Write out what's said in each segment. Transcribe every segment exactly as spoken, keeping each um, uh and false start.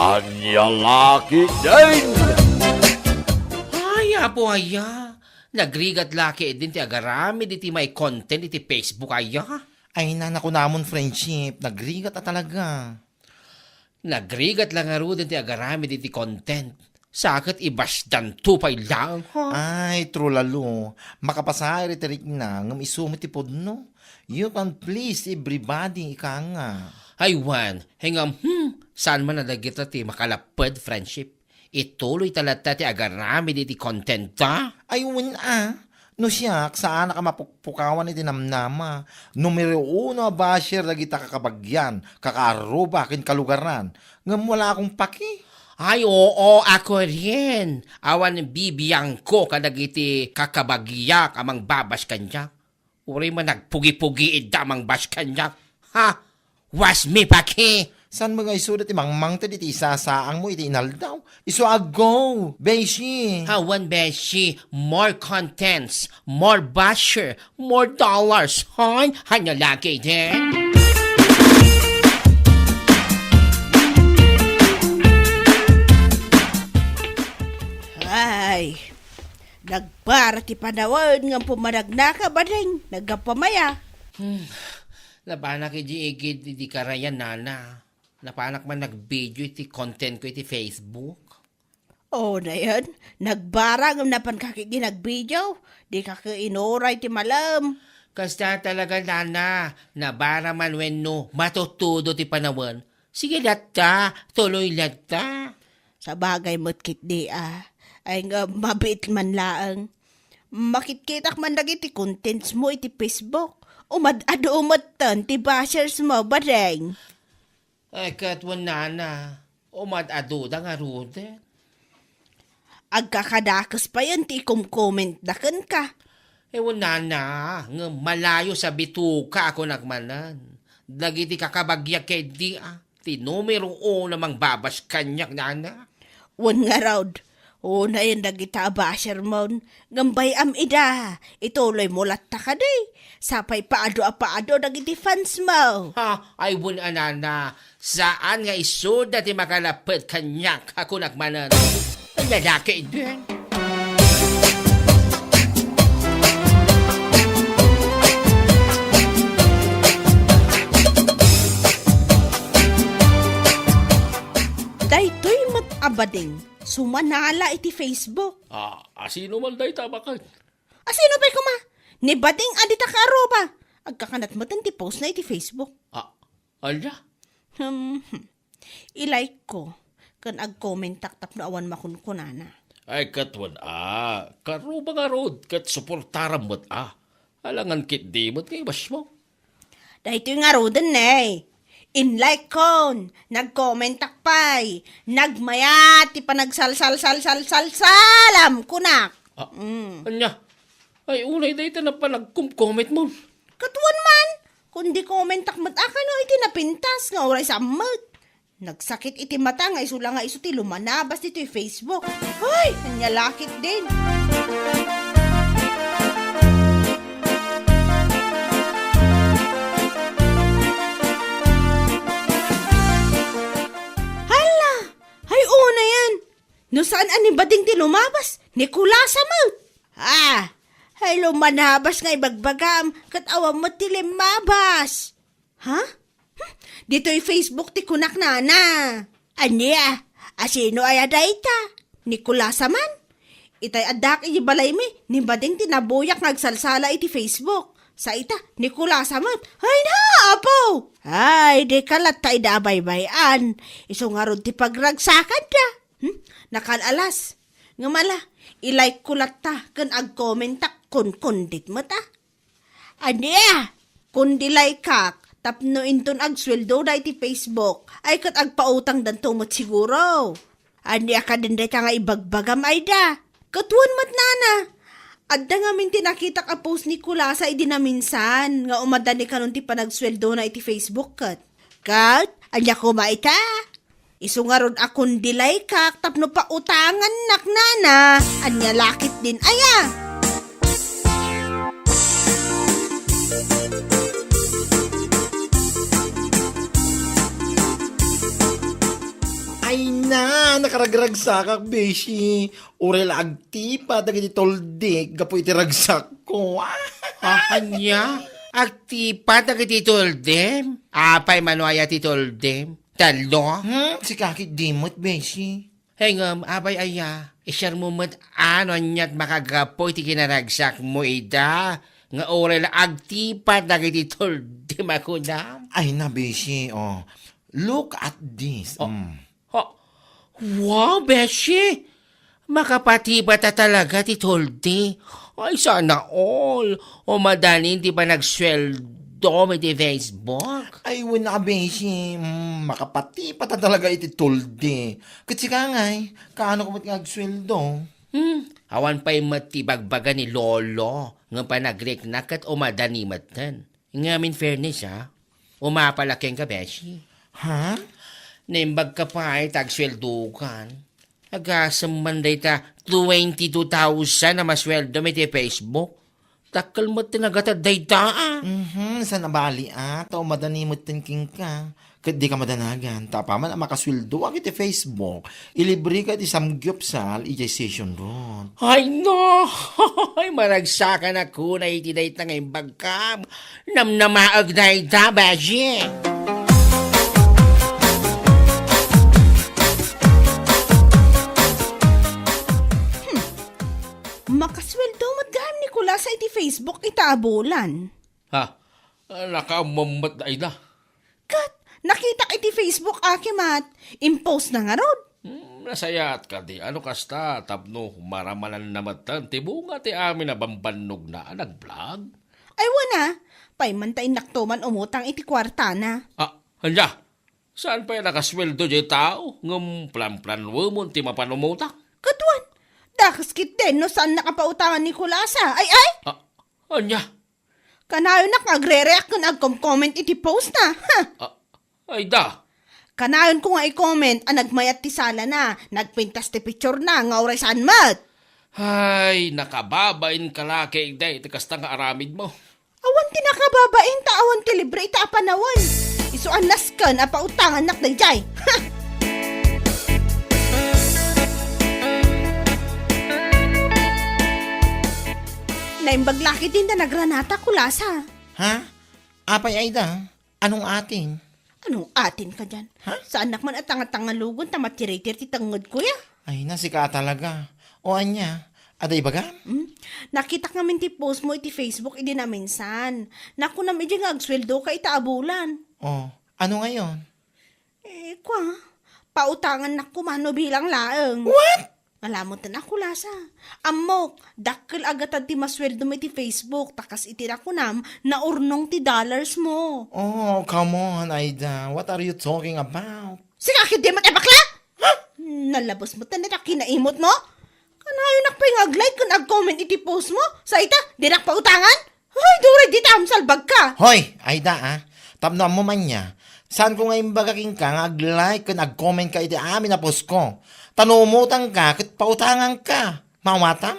Ania la ketdin? Ay, Apo aya! Nagrigat la ketdin ti agaramid iti may content iti Facebook aya. Ay, nanakunamon, friendship, nagrigat a talaga. Nagrigat la ngaruden ti agaramid iti content. Sa ket ibasdanto pay laeng, ha? Ay, true, Lalo. Makapasair iti rikna, ngem isu met ti pudno. You can please everybody, ika nga. Ay, wen, ngem, hmm, saan man a dagita ti makalapped, friendship? Ituloyta latta ti agaramid iti content ta? Ay, wen a. No siak, saanak a mapukpukawan iti namnama. Numero uno a basher dagita kakabagyan, kakaarruba, ken kalugaran. Ngem wala akong paki. Ay, oo, ako rin. Awan bibiangko kadagiti kakabagyak a mangbabash kaniak. Uray man nagpugi-pugi ida a mangbash kaniak. Ha? Was me paki! Saan mo nga isuda ti mangmangted iti isasaang mo iti inaldaw? Isu a go, beshi! Awan, beshi. More contents, more basher, more dollars. Hoy, ania la ketdin? Ay, nagbara ti panawen ngem pumanagnaka, Bading. Naggapu a maya. Hmm. Napanak idi igid idi karayan, nana. Napanak man nagvideo iti content ko iti Facebook. O, nayon, nagbara ngem napanka ketdi nagvideo. Dika ket inuray ti malem. Kasta talaga, nana. Nabara man wenno matuttudo ti panawen. Sige latta, tuloy latta. Sabagay met ketdi a. Ay nga, mabiit man laeng. Makitkitak man dagiti contents mo iti Facebook. Umad-adu metten ti bashers mo, Bading. Ay, ket wen, nana, umad-aduda ngaruden. Agkakadakes payen ti ikomkomentda kenka. Eh, wen, nana, ngem malayo sa bituka a kunak manen. Dagiti kakabagyak ketdi a, ti numero uno a mangbabash kaniak, nana. Wen ngarud, unayen dagita a basher mon, ngem bay-am ida, ituloy mo latta kadi. Sapay paadu a paadu dagiti fans mo. Ha, ay wen a, nana, saan nga isuda ti makalapped kaniak a kunak manen. Lalaki din. Daytoy met a Bading, sumanala iti Facebook. Ah, asino man dayta, baket? Asino pay koma? Ni Bading a dita kaaruba. Agkakanat metten ti postna iti Facebook. Ah, ania? Hmm. I-like-ko, ken agkomentak tapno awan makunkunana. Ay, ket wen a, kaaruba ngarud, ket suportaram met a. Alangan ketdi met nga ibashmo. Daytoy ngaruden ne. In-like-kon, nagkomentak pay, nagmayat ti panagsalsalsalsalsalsalam kunak. Ah, Mm. Ania? Ay, unay dayta napan nagkom-comment mo. Ket wen man, kundi komentak met a kano iti napintas nga uray saan met. Nagsakit iti mata nga isu la nga isu ti lumanabas ditoy Facebook. Hoy! Ania la ketdin? Hala! Ay, unayen! No saan a ni Bading ti lumabas, ni Kulasa met. Ah! Ay, lumanabas nga ibagbagam, ket awan met ti limmabas. Ha? Hmm? Ditoy Facebook ti kunak, nana. Ania? Asino aya dayta? Ni Kulasa man? Itay addaak iti balaymi, ni Bading ti nabuyak nga agsalsala iti Facebook. Sa ita, ni Kulasa met. Ay na, apo! Ay, dika latta ida a baybay-an. Isu ngarud ti pagragsakanda. Hmm? Nakal-alas. Ngem ala, i-like-ko latta ken agkomentak kunkundit met a. Ania? Kundi like-ak, tapno inton agsueldoda iti Facebook, ay ket agpautangdanto met siguro. Ania kadin dayta nga ibagbagam, Aida? Ket wen met, nana. Adda ngamin ti nakitak a post ni Kulasa idi naminsan nga umadda ni kanon ti panagsueldona iti Facebook ket. Ket, ania koma ita? Isu ngarud a kundi like-ak tapno pautangannak, nana. Ania la ketdin aya? Ay, Na, nakaragragsakak, beshi. Uray la agtipat dagiti tuldik gapu iti ragsakko. Ah, ania? Agtipat dagiti tuldim? Apay mano aya ti tuldim? Tallo? Hmm, sika ketdi met, beshi. Hey, ngem, apay aya, i-share mo met a no aniat makagapu iti kinaragsakmo ida, nga uray la agtipat dagiti tuldim a kunam? Ay na, beshi, oh. Look at this. Oh. Mm. Ha? Wow, beshi! Makapatipata talaga ti tuldi. Ay, sana all. O madanin ti panagsueldom iti Facebook. Ay, wen a, beshi. Mm, makapatipata talaga iti tuldi. Ket sika ngay, kaano ka met nga agsueldo? Hmm, awan pay met ti bagbaga ni Lolo nga panagrikna ket umadani metten. Ngem in fairness, ha, umapal a kenka, beshi. Ha? Naimbag ka pay ta agsueldokan. Agasem man dayta twenty-two thousand a masueldom iti Facebook. Dakkel met ti nagatad dayta, ah. Mhm, saan a bali, ah, ta umadani metten kenka. Ket dika madanagan, ta apaman a makasueldoak iti Facebook, ilibreka iti samgyupsal idiay Session Road. Ay, no! Ay, maragsakanak unay iti dayta nga imbagkam. Namnamaeg dayta, beshi! Hmm. Makasueldo met gayam ni Kulasa iti Facebook ita a bulan. Ha? Nakaammom met dayta? Ket, nakitak iti Facebook, Aki, met. Impostna ngarud. Hmm, nasayaat kadi. Ano kasta, tapno maramananna metten ti bunga ti amin a bambannogna a nag-vlog? Ay, wen a. Pay man ta innakto man umutang iti kuartana. Ah, ania? Saan pay a nakasueldo diay tao? Ngem plan-planuemon ti mapan umutang? Ket wen, dakes ketdin no saannak a pautangan ni Kulasa. Ay, ay! Ah, ania? Kanayonak nga agre-react ken agkom-comment iti postna. Ha! Ah, ay da. Kanayonko nga i-comment a nagmayat ti salana, nagpintas ti picturena, nga uray saan met. Ay, nakababain ka la ket dayta kasta nga aramidmo. Awan ti nakababain ta awan ti libre ita a panawen. Isu a nasken a pautangannak daydiay. Ha! Naimbag la ketdin ta nagranata, Kulasa. Ha? Apay, Aida? Anong atin? Anong atin kadian? Ha? Saannak man a tangatangalugon ta matiritir ti tengngedko, ya? Ay, na, sika talaga. O ania, adda ibagam? Hmm? Nakitak ngamin ti post mo iti Facebook idi naminsan. Nakunam idi nga agsueldoka ita a bulan. Oh, ano ngayon? Eh, kwa, pautangannak koma no bilang laeng. What? Ala metten a, Kulasa. Ammok, dakkel a gatad ti masueldom iti Facebook, ta kas iti nakunam, naurnong ti dollars mo. Oh, come on, Aida. What are you talking about? Sika ketdi met a bakla? Ha? Nalabes metten dayta kinaimutmo? Kanayonak pay nga ag-like ken ag-comment iti post mo? Sa ita, dinak pautangan? Hoy, Doray, dita, salbagka! Hoy, Aida, ah. Tapno ammom ania, saanko nga imbaga kenka nga ag-like ken ag-comment ka iti amin a postko. Ta no umutangka ket pautanganka. Maawatam?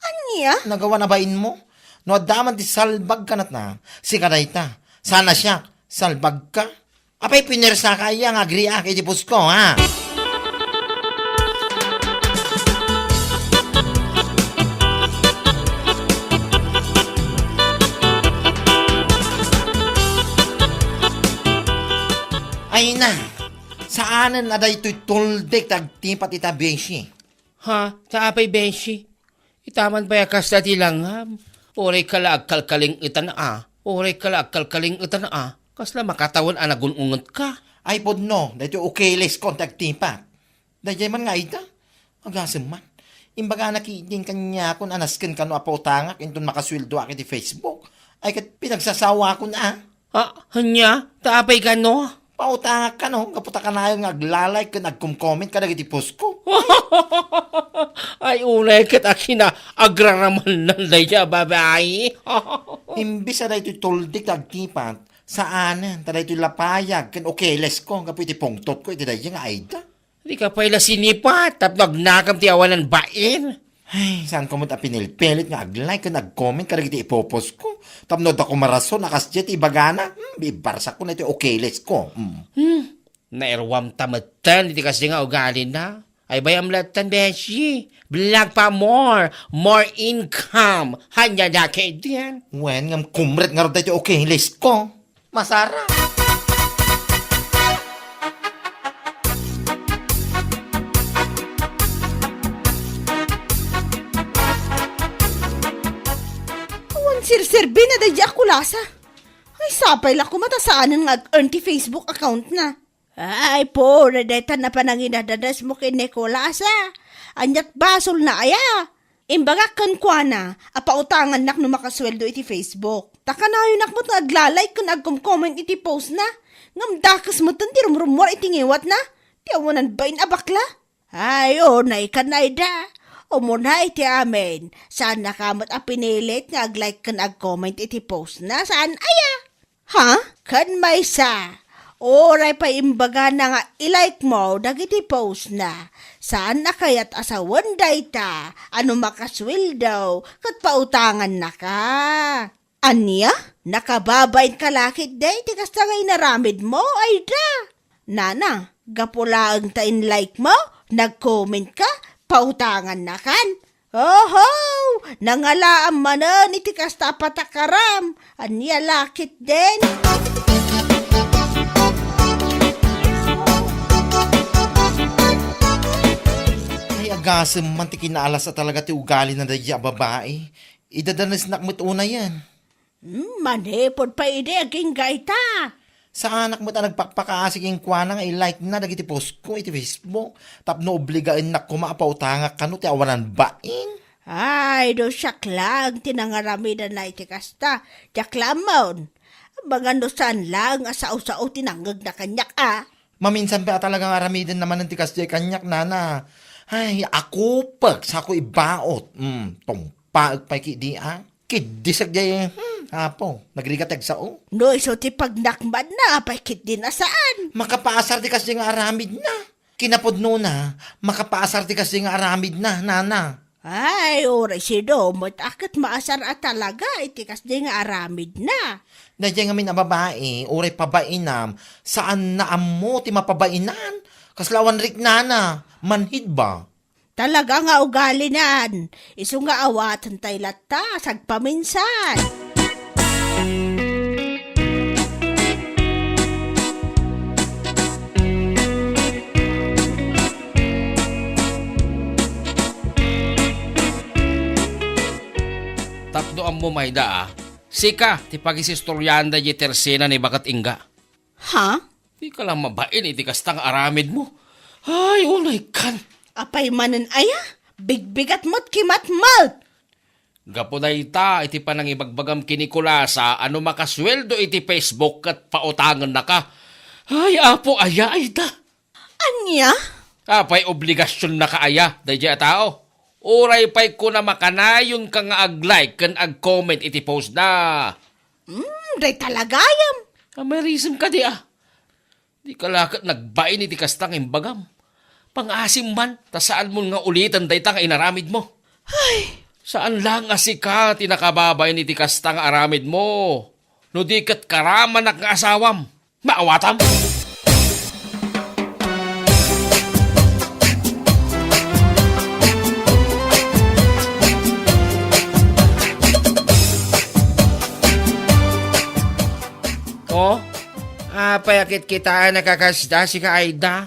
Ania? Nagawan a bainmo? No adda man ti salbagka, natna, sika dayta. Saan a siak, salbagka? Apay, pinersaka aya nga agriak iti postko, ha? Ay na, saanen a daytoy tuldik ti agtipat ita, beshi. Ha? Ta apay, beshi? Itaman pay a kasta ti langam. Uray ka la agkalkaling-etan a. Uray ka la agkalkaling-etan a. Kasla makatawen a nagun-ungetka? Ay, pudno, daytoy ukelesko ti agtipat. Daydiay man nga ita. Agasem man. Imbagana ketdin kaniakon a nasken kano a pautangak inton makasueldoak iti Facebook. Ay, ket pinagsasawakon a. Ah, ania? Ta apay kano? Pautangak kano, gapu ta kanayon nga agla-like ken agkom-comment kadagiti postko. Ay, unay ket a kinaagraramannan dayta a babai. Imbes a daytoy tuldik ti agtipat, saanen, ta daytoy lapayag ken ukelesko gapu iti pungtotko iti daydiay nga Aida. Dika pay la sinipat, tapno agnakam ti awanan bain. Ay, saanko met a pinilpilit nga ag-like ken ag-comment kadagiti ipopost ko. Tapno adda koma rason a kasdiay ti ibagana, hmm, bibarsakko na iti ukelesko. Hmm. Hmm. Nairwam ta metten iti kasdi nga ugalina. Ay, bayam latten, beshi. Vlog pa more. More income. Hanya da kay diyan. Wen, ngem kumret ngarud daytoy okay list ko. Masara. Awan serserbi na daydi a kulasa. Ay, sapay la koma ta saanen nga ag-earn ti Facebook account na. Ay, puro dayta na pananginadanas mo ken Nicolas, a. Aniat basol na aya? Imbagak kenkuana a pautangannak no makasueldo iti Facebook. Ta kanayonak met nga agla-like ken agkom-comment iti post na. Ngem dakes metten ti rumrummuar iti ngiwatna. Ti awanan bain a bakla. Ay, unay kan, Aida. Umuna iti amin. Saannaka met a pinilit nga ag-like ken ag-comment iti post na. Saan aya? Ha? Ken maysa, uray pay imbagana nga i-like mo dagiti post na, saan a kayat a sawen dayta a no makasueldo ket pautangannaka. Ania? Nakababain ka la ketdi iti kasta nga inaramid mo, Aida? Nana, gapu laeng ta in-like mo, nag-comment ka, pautangannakan. Oho! Nangalaam manen iti kasta a patakaram. Ania la ketdin? Ay, agasem man ti kinaalas a talaga ti ugali na daydi a babai. Idadanesnak met unayen. Hmm, manipud pay idi agingga ita. Saanak met a nagpakpakaasi kenkuana nga i-like na dagiti post ko iti Facebook tapno obligaennak koma a pautangak kano ti awanan bain. Ay, no siak laeng ti nangaramidanna iti kasta, diak la ammo. Amangan no saan laeng a sao-sao ti nangngegna kaniak, a. Maminsan pay a talaga nga aramidenna manen ti kasdiay kaniak, nana. Ay, akupek, sako ibaot. Hmm, tumpaek pay ketdi, a. Kiddisek diay, hmm, Apo, nagrigat ti agsao. No isu ti pagnakmanna, apay ketdin a saan? Makapaasar ti kasdiay nga aramidna. Kinapudnona, makapaasar ti kasdiay nga aramidna, nana. Ay, uray sino met a ket maasar a talaga iti kasdiay nga aramidna. Daydiay ngamin a babai, uray pabainam, saanna ammo ti mapabainan. Kasla awan riknana, manhid ba? Talaga nga ugalinan. Isu nga awaten tay latta, sagpaminsan. Tapno ammom, Aida, a, sika ti pagisistoriaan daydiay tersena ni baket ingga. Ha? Dika la mabain iti kasta nga aramidmo. Ay, unay kan. Apay manen aya? Bigbigat met kimatmat. Gapu dayta iti panangibagbagam ken Nicolasa a no makasueldo iti Facebook ket pautangennaka. Ay, Apo, aya, Aida? Ania? Apay obligasionnaka aya daydiay a tao? Uray pay kuna makanayonka nga ag-like ken ag-comment iti post na. Hmm, dayta la gayam. Amay reason kadi, a. Dika la ket nagbain iti kasta nga imbagam. Pang-asim man, ta saanmon nga uliten dayta nga inaramidmo. Ay! Saan laeng a sika ti nakababain iti kasta nga aramidmo. No di ket karamanak nga asawam, maawatam! Oh, apay a kitkitaennak a kasda, sika, Aida?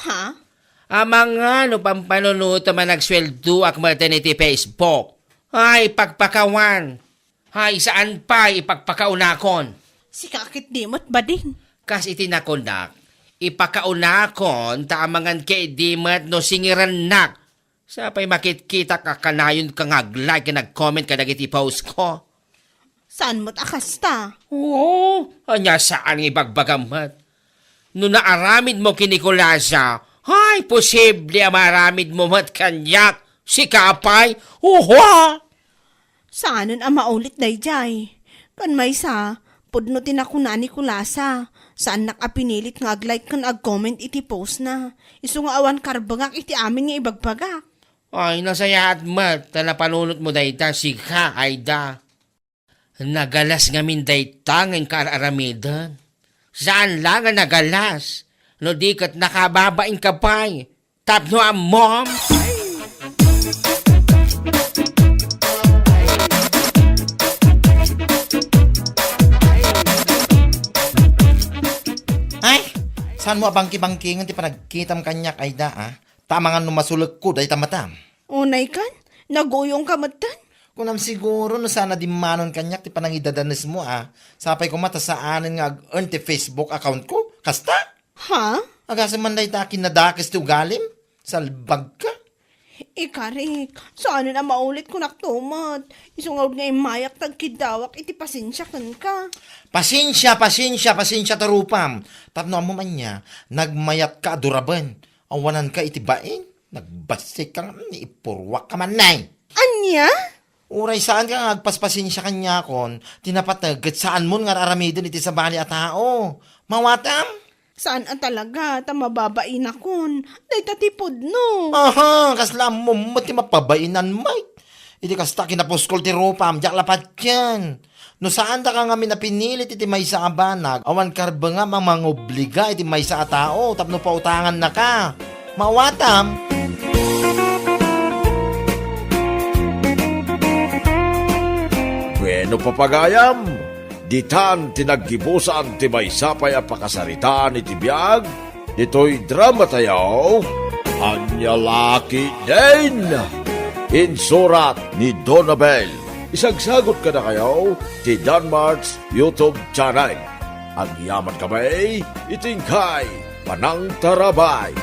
Ha? Amangan no pampanunotem a nagsueldoak metten iti Facebook. Ay, pakpakawan. Ay, saan pay ipakpakaunakon? Sika ketdi met, bading. Kas iti nakunak, ipakaunakon ta amangan ketdi met no singirennak. Sapay makitkitak a kanayonka nga ag-like ken ag-comment kadagiti post ko. Saan met a kasta? Oo, ania saan nga ibagbagam met? No naaramidmo ken Nicolasa, ay, posible a maaramidmo met kaniak, sika pay? Uha! Saanen a maulit daydiay. Ken maysa, pudno ti nakuna ni Nicolasa, saannak a pinilit nga ag-like ken ag-comment iti post na. Isu nga awan karbengak iti amin nga ibagbagak. Ay, nasayaat met ta napanunotmo dayta, sika, Aida. Nagalas ngamin dayta nga inka ar-aramiden. Saan la nga nagalas? No di ket nakababain ka pay. Tapno ammom? Ay, saan mo abangki-bangkingen ti panagkitam kaniak, Aida, a? Ta amangan no masulekko dayta matam. Unay kan? Naguyong ka metten? Kunam siguro no saan a dimmanon kaniak ti panangidadanesmo, a? Sapay koma ta saanen nga ag-earn ti Facebook account ko. Kasta? Ha? Agasem man dayta a kinadakes ti ugalim? Salbag ka? Ikarik, saanen a maulit kunak tumet. Isunga nga immayak ta agkiddawak iti pasensia kenka. Pasensia, pasensia, pasensia ta rupam. Tapno ammom ania, nagmayatka a duraben. Awananka iti bain. Nagbassit ka nga, ni ipurwak ka man, nay. Ania? Uray saanka nga agpaspasensia kaniakon, ti napateg ket saanmon nga ar-aramiden iti sabali a tao. Mawatam? Saan a talaga, ta mababainakon. Dayta ti pudno. Aha, kasla ammom met ti mapabainan, Mike. Iti kasta, kinapuskol ti rupam, diak la patien. No saandaka ngamin a pinilit iti maysa a banag, awan karbengam a mangobliga iti maysa a tao tapno pautangannaka. Mawatam? Bueno, papagayam, ditan ti naggibusan ti maysa pay a pakasaritaan iti biag ditoy dramatayo, Ania La Ketdin. Insurat ni Donabel. Isagsagut kadakayo ti Danmart's YouTube channel. Agyaman kami iti inkay panangtarabay.